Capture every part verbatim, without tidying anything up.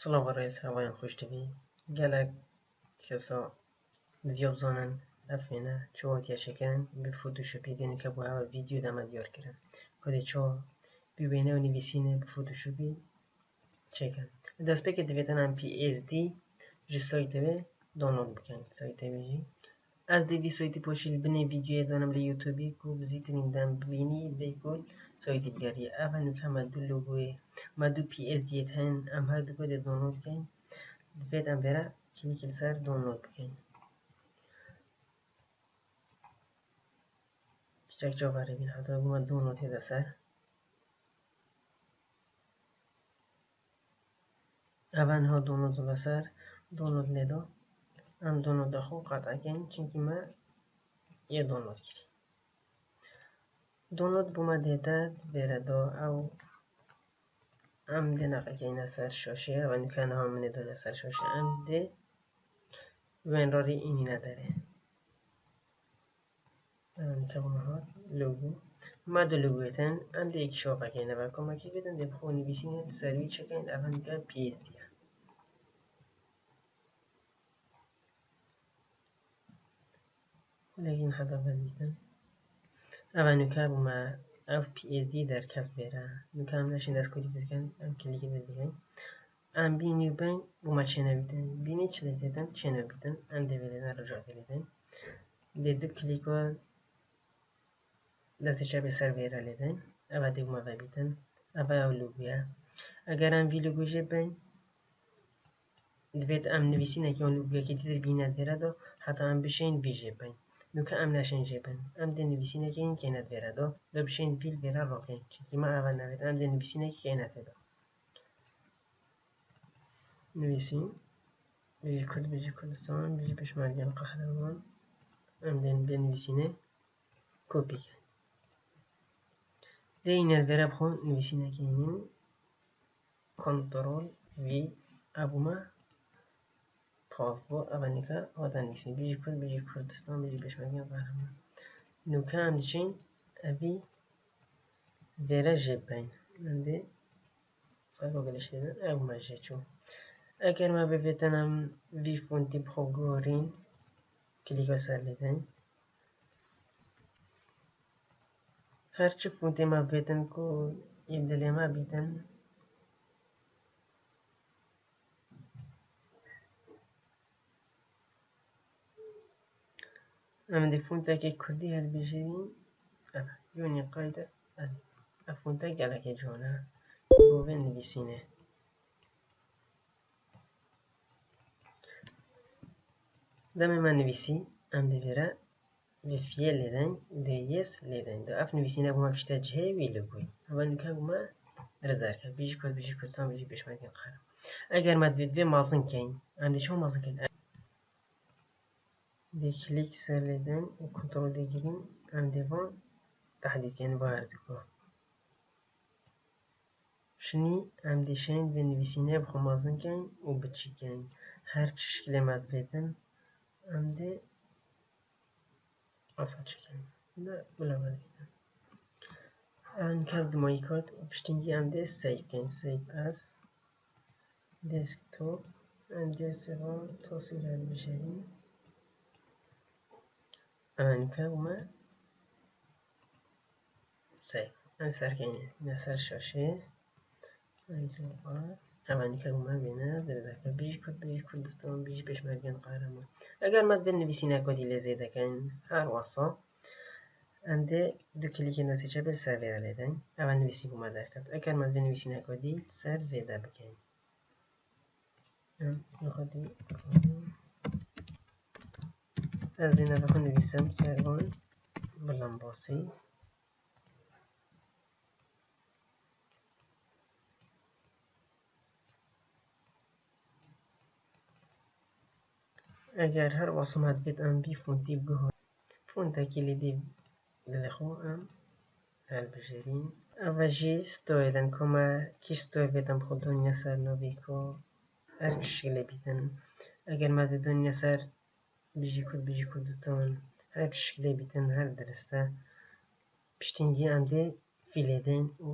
Silav û rêz, hevayan xweş dibî. Gelek kesa diviya bizanin ev wêne çawa hatiye çêkirin, bi Photoshopê, dê nûke bo hewa vîdeo de me diyar kirin. Ku dê çawa vî wêne û nivîsînê bi Photoshopê çêkin. Li destpêkê divêtin em P S D ji saytê wê download bikin. Saytê wê jî. Ez dê vî saytî paşî li binê vîdeoyê danim li YouTubeê ku bi zîtirîn dem bibînî, bê ku saytî bigeriyê. Ev e nûke me du logoyê, me du P S D'yê hene, em her du ku dê download bikeyn. Divêt em vêre klîkî li ser download bikeyn. Piçek çaverê bîn heta ku me download hêde ser. Ev e niha download dibe ser, download lê da. Em downloada xwe qet ekin, çimkî me yê download kirî. Download bo me dihête, vêre da ew em dê neqekeyne ser şaşê, ev e nûke niha min ê dane ser şaşê. Em dê wênrarî înîne derê. Em nûke bo me hat logo. Me du logoyê hene, em dê yekî şoqekeyne ve komekî bidin, dê bi xwe nivîsînê li ser wî çekin, ev e nûke P S D ye. Xulekî heta vebîtin. Ev e nûke bo me ev P S D derkeft vêre. Nûke em neşên destkodî bikin, em klîkê vê bikin. Em bînî bên bo me çênebîtin. Bînî çi lê têtin, çênebîtin. Em dê vê lêden rica tê lêden. Dê du klîk we destê çepê ser vêre lêden. Ev e dê bo me vebîtin. Ev e ew logo ye. Eger em vî logo jê bên, divêt em nivîsînekê yan logiyekê dîtir bîne vêre da, heta em bişên vî jê bên. Nûke em neşên jê bên. Em dê nivîsînekê yên kêne vêre da, da bişên vî li vêre rakin. Çimkî me ev e nevêt, em dê nivîsînekê kêne tê da. Nivîsîn, bijî Kurd, bijî Kurdistan, bijî Pêşmergên Qehreman. Em dê vê nivîsînê kopî kin. Dê îne li vêre bi xwe nivîsînekê hînin. Kontrol V, ev bo me paz bû, ev e nûke hate nivîsîn. Bijî Kurd, bijî Kurdistan, bijî Pêşmergên Qehreman. Nûke em diçin evî vêre jê bên. Em dê ser Google jê de ew me jê çû. Eger me bivêtin em vî fontî bi xwe guherîn, klîka ser lê deyn. Her çi fontê me bivêtin ku ê dilê me bîtin. Em dê fontekê kurdî hilbijêrîn. Ev, Unicode, ev, ev fonte gelekê ciwan e. Bo vê nivîsînê. Demê me nivîsî, em dê vêre vê fiyê lêden, dê yes lêden. Dê ev nivîsîne bo me pişte cihê wî logoyî. Ev nûke bo me riz derke. Bijî Kurd, bijî Kurdistan, bijî Pêşmergên Qehreman. Eger me divê, divê mezin keyn, em dê çawa mezin keyn? Dê klîk ser lêden û kontrol dê girîn, em dê van tehdîd keyn, va her du ku. Şinî em dê şên vê nivîsînê bi xwe mezin keyn û biçîk keyn. Her çi şikilê me divêtin, em dê asa çekin. De bila me divêtin. Em ker dimayî kat û piştî em dê save keyn. Save as. Desktop. Em dê sêvan taswîr hilbijêrîn. Em nûke bo me save. Em serkeyne, ne ser şaşê. Ev nûke bo me vêne, vêne derke. Bijî Kurd, bijî Kurdistan, bijî Pêşmergên Qehreman. Eger me divê nivîsîneka dî lê zêde keyn, her wesa. Em dê du klîkên destê çepê li ser vêre lê deyn. Ev e nivîsî bo me derket. Eger me divê nivîsîneka dî li ser zêde bikeyn. Em xwedî ez dê navê xwe nivîsim Servan Bilimbasî. Eger her wasa me divêt em vî fontî biguherin, fontekî lê dê dilê xwe em hilbijêrîn. Ev e jî stoyê din ku me kî stoy vêtin bi xwe doniye ser navê ku her çi şikilê bîtin. Eger me divê doniye ser bijî Kurd, bijî Kurdistan, her çi şikilê bîtin, her dirist e. Piştî em dê fîlê deyn û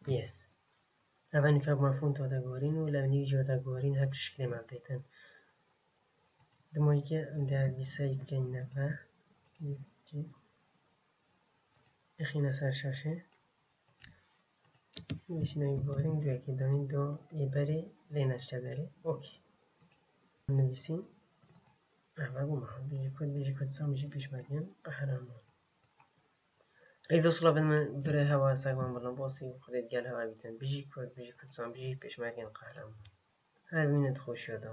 yes. Eve nûke bi me fonta de guherîn û li nîvî jî de guherîn her tişt kirê me bidêtin. Dima yekê em dê vîsayî bikeyne ve. Nixîne ser şaşê. Nivîsîne guherîn du yekê danîn do yê berê lê neşte derê. Okey. Nivîsîn. Eve bû me. Bijî Kurd, bijî Kurdistan, bijî Pêşmergên Qehreman. Rêz û silavên min birê hewa segman birna bosî û Xwedê digel hewa bîtin. Bijî Kurd, bijî Kurdistan, bijî Pêşmergên Qehreman. Her bimînin di xweşiya de.